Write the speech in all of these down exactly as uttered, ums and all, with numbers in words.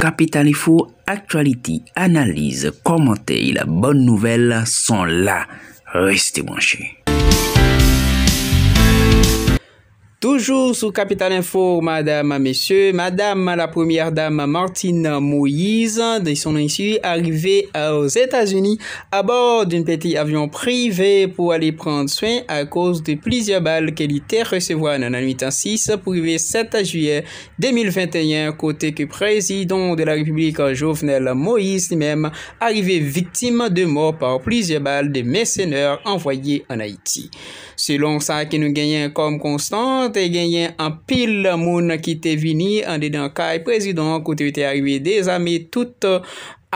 Kapital Info, aktyalite, analiz, kòmantè, bòn nouvèl, son la. Reste branché. Toujours sous Capital Info, madame, messieurs, madame la première dame Martine Moïse, de son insu, arrivée aux États-Unis à bord d'un petit avion privé pour aller prendre soin à cause de plusieurs balles ke li te resevwa nan lannwit sis pou rive sèt jiyè de mil venteyen, kote ke prezidan de la Repiblik Jovenel Moïse li menm arive viktim de mò pa plizyè bal de mèsenè anvwaye ann Ayiti. Selon sa ke nou genyen kòm konstan, te genyen anpil moun ki te vini andedan kay prezidan an, kote yo te arive dezame tout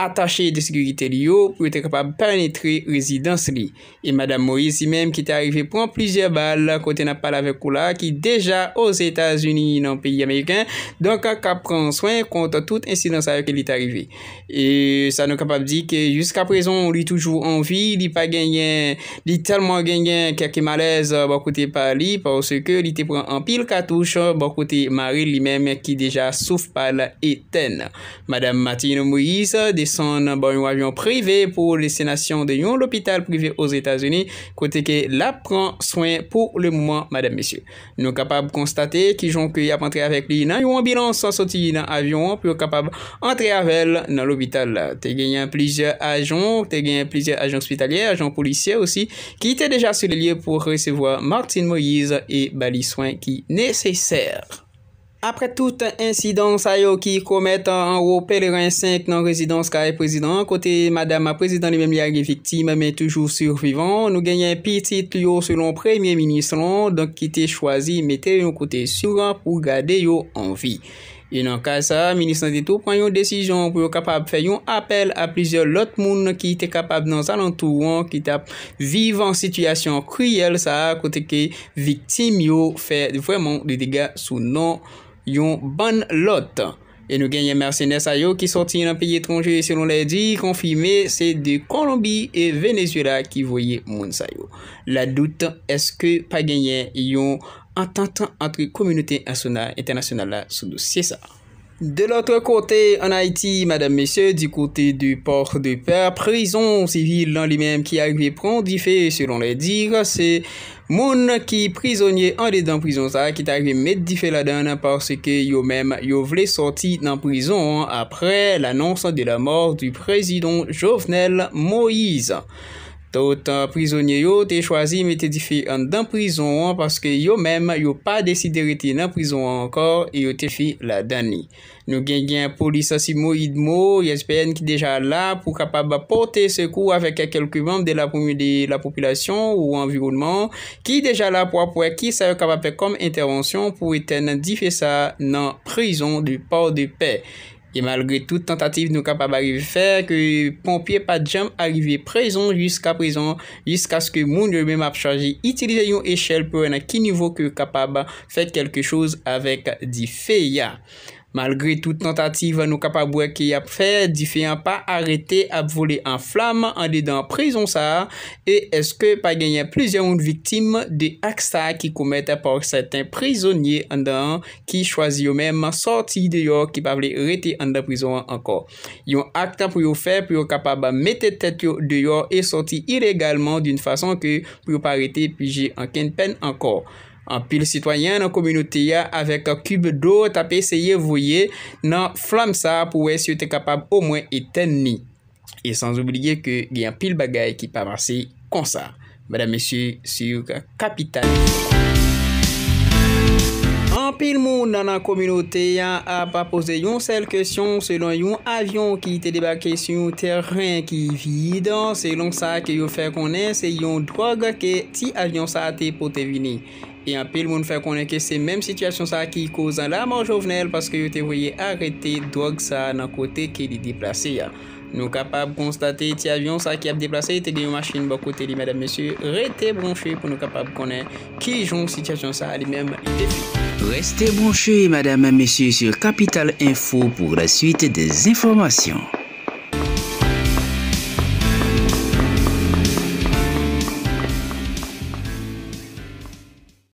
atache de sekirite li yo pou yo te kapab penetre rezidans li. E Madanm Moïse li menm ki te arive pran plizyè bal, kote n ap pale avèk ou la, ki deja Ozetazini nan peyi ameriken, donk k ap pran swen kont tout ensidan sa yo ke li te arive. E sa nou kapab di ke jiska prezan li toujou an vi, li pa genyen, li tèlman genyen kèk malèz bò kote pa li, paske li te pran anpil katouch bò kote mari li menm ki deja souf pa l etèn. Madanm Martine Moïse desann bò yon avyon prive pou destinasyon de yon lopital prive Ozetazini, kote ke l ap pran swen pou le moman, madanm, mesye. Nou kapab konstate kijan ke y ap antre avèk li nan yon anbilans soti nan avyon an pou yo kapab antre avè l nan lopital la. Te genyen plizyè ajan, te genyen plizyè ajan ospitalyè, ajan polisye osi, ki te deja sou le lye pou resevwa Martine Moïse e ba li swen ki nesesè. Apre tout ensidan sa yo ki komèt anwo Pelerin senk nan rezidans kay prezidan an, kote madanm prezidan li menm li arive viktim, men toujou sivivan, nou genyen pitit yo, selon premye minis lan, donk ki te chwazi mete yon kote siran pou gade yo an vi. E nan ka sa, minis lan te tou pran yon desizyon pou yo kapab fè yon apèl a plizyè lòt moun ki te kapab nan zalantou an, ki t ap viv an sitiyasyon kriyèl sa a, kote ke viktim yo fè vrèman de dega sou non yon bann lòt. E nou genyen mèsenè sa yo ki sòti nan peyi etranje, selon lè di, konfime se de Kolonbi e Venezuela ki voye moun sa yo. La dout, èske pa genyen yon antant ant kominote entènasyonal la sou dosye sa? De l'autre côté, en Haïti, madame, messieurs, du côté de Port-de-Paix, prizon sivil lan li menm ki arive pran dife, selon les dires, se moun ki prizonye andedan prizon sa a ki t arive met dife ladan l, paske yo menm yo vle sòti nan prizon an apre l'annonce de la mort du président Jovenel Moïse. Tout prizonye yo te chwazi mete dife anndan prizon an, paske yo menm yo pa deside rete nan prizon an ankò e yo te fè ladan li. Nou genyen polis Simo Idmo, I S P N, ki deja la pou kapab pote sekou avèk kèlke manm de la, de la popilasyon ou anviwònman ki deja la pou ap wè kisa yo kapab fè kòm entèvansyon pou etèn dife sa nan prizon de Port-de-Paix. E malgre tout tantativ nou kapab arive fè, ke ponpye pa t janm arive prezan jiska prezan, jiskaske moun yo menm ap chache itilize yon echèl pou wè nan ki nivo ke yo kapab fè kèlke choz avèk dife a. Malgre tout tantativ, nou kapab wè ke y ap fè, dife an pa arete ap vole an flam andedan prizon sa a, e èske pa genyen plizyè moun viktim de ak sa a ki komèt pa sèten prizonye anndan an ki chwazi yo menm sòti deyò, ki pa vle rete anndan prizon an ankò. Yon ak pou yo fè pou yo kapab mete tèt yo deyò e sòti ilegalman, d'une façon ke pou yo pa rete pije ankenn pèn ankò. Anpil sitwayen nan kominote a avèk kib dlo t ap eseye voye nan flam sa a pou wè si yo te kapab omwen etèn li. E san oubliye ke gen anpil bagay ki pa pase konsa. Medam, mesye, sou Kapital. Anpil moun nan kominote a ap poze yon sèl kesyon selon yon avyon ki te debake sou yon teren ki vid. Selon sa ke yo fè konnen, se yon dwòg ke ti avyon sa a te pote vini. E anpil moun fè konnen ke se menm sitiyasyon sa a ki koz lanmò Jovenel, paske yo te voye arete dwòg sa a nan kote ke li deplase a. Nou kapab konstate ti avyon sa a ki ap deplase, te gen yon machin bò kote li, medam, mesye, rete branche pou nou kapab konnen kijan sitiyasyon sa a li menm li te fini. Restez branchés, madame, messieurs, sur Capital Info pour la suite des informations.